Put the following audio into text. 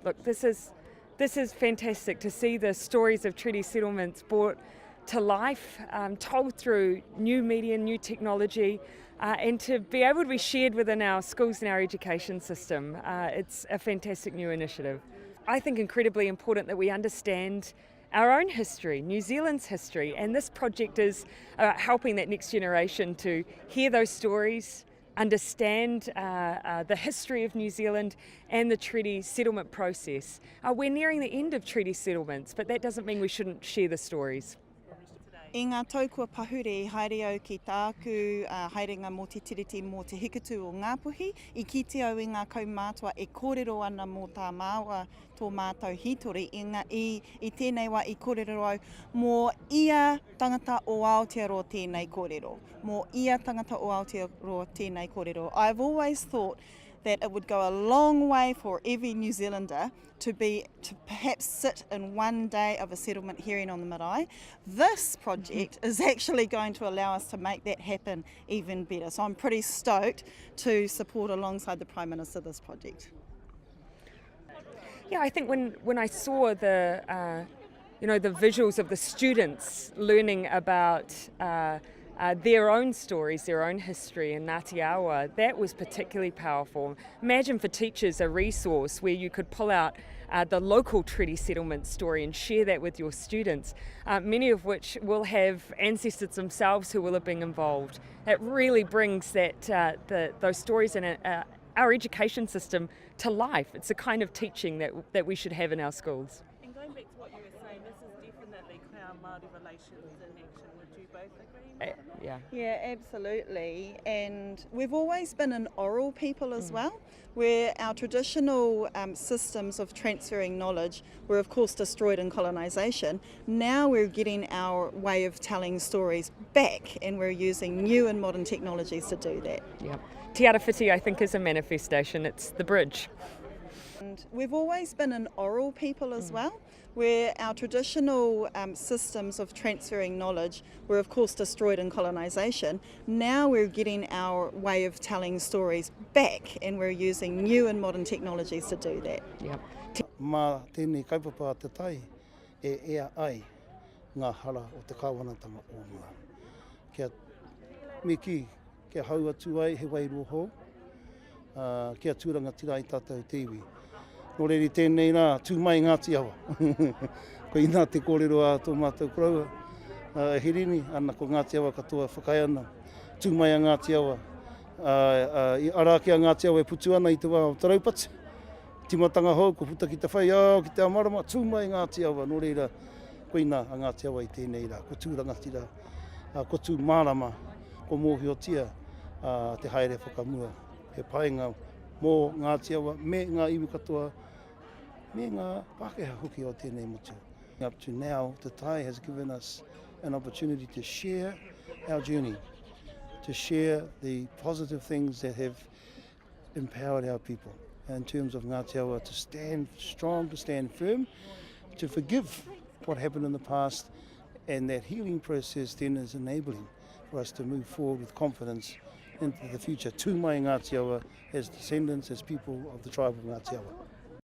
Look, this is, this is fantastic to see the stories of treaty settlements brought to life, um, told through new media, new technology, uh, and to be able to be shared within our schools and our education system. Uh, it's a fantastic new initiative. I think incredibly important that we understand our own history, New Zealand's history, and this project is about helping that next generation to hear those stories, understand uh, uh, the history of New Zealand and the treaty settlement process. Uh, we're nearing the end of treaty settlements, but that doesn't mean we shouldn't share the stories. I ngā tau kua pahure i haere au ki tāku haerenga mō te Tiriti mō Te Hikutū o Ngāpuhi, i kite au i ngā kaumātua e kōrero ana mō tā māua, tō mātou hītori, i, i, i tēnei wā i kōrero au mō ia tangata o Aotearoa tēnei kōrero, mō ia tangata o Aotearoa tēnei kōrero. I've always thought that it would go a long way for every New Zealander to be to perhaps sit in one day of a settlement hearing on the marae. This project is actually going to allow us to make that happen even better. So I'm pretty stoked to support alongside the Prime Minister this project. Yeah, I think when, when I saw the, uh, you know, the visuals of the students learning about uh, uh, their own stories, their own history in Ngāti Awa, that was particularly powerful. Imagine for teachers a resource where you could pull out uh, the local treaty settlement story and share that with your students, uh, many of which will have ancestors themselves who will have been involved. It really brings that, uh, the, those stories and uh, our education system to life. It's the kind of teaching that, that we should have in our schools. And going back to what you were saying, this is definitely Crown Māori relations in action. Would you both agree? Uh, yeah. Yeah, absolutely. And we've always been an oral people as mm. well, where our traditional um, systems of transferring knowledge were, of course, destroyed in colonisation. Now we're getting our way of telling stories back, and we're using new and modern technologies to do that. Yeah. Te Arawhiti, I think, is a manifestation. It's the bridge. And we've always been an oral people as mm. well, where our traditional um, systems of transferring knowledge were, of course, destroyed in colonisation. Now we're getting our way of telling stories back, and we're using new and modern technologies to do that. Yeah. Mā tēnei kaupapa a Te Tai e ea ai ngā hara o te kāwanatanga o mua. Kia me kī, kia hau atu ai he wairua hou, ā, kia tū rangatira ai tātou te iwi. Nō reira i tēnei rā, tū mai Ngāti Awa. Koinā te kōrero a tō mātou koroua, a Hirini, ana ko Ngāti Awa katoa e whakaae ana. Tū mai a Ngāti Awa. Ā, ā, i ara ake a Ngāti Awa e putu ana i te wā o te raupatu. Timatanga hou, kua puta ki te whai ao, ki te ao marama, tū mai Ngāti Awa, nō reira, koina a Ngāti Awa i tēnei rā. Kua tū rangatira, kua tū mārama, kua mōhiotia te haere whakamua. He painga mō Ngāti Awa me ngā iwi katoa, me ngā Pākehā hoki o tēnei motu. Up to now, Te Tai has given us an opportunity to share our journey, to share the positive things that have empowered our people in terms of Ngāti Awa to stand strong, to stand firm, to forgive what happened in the past, and that healing process then is enabling for us to move forward with confidence into the future. Tū mai Ngāti Awa as descendants, as people of the tribe of Ngāti Awa.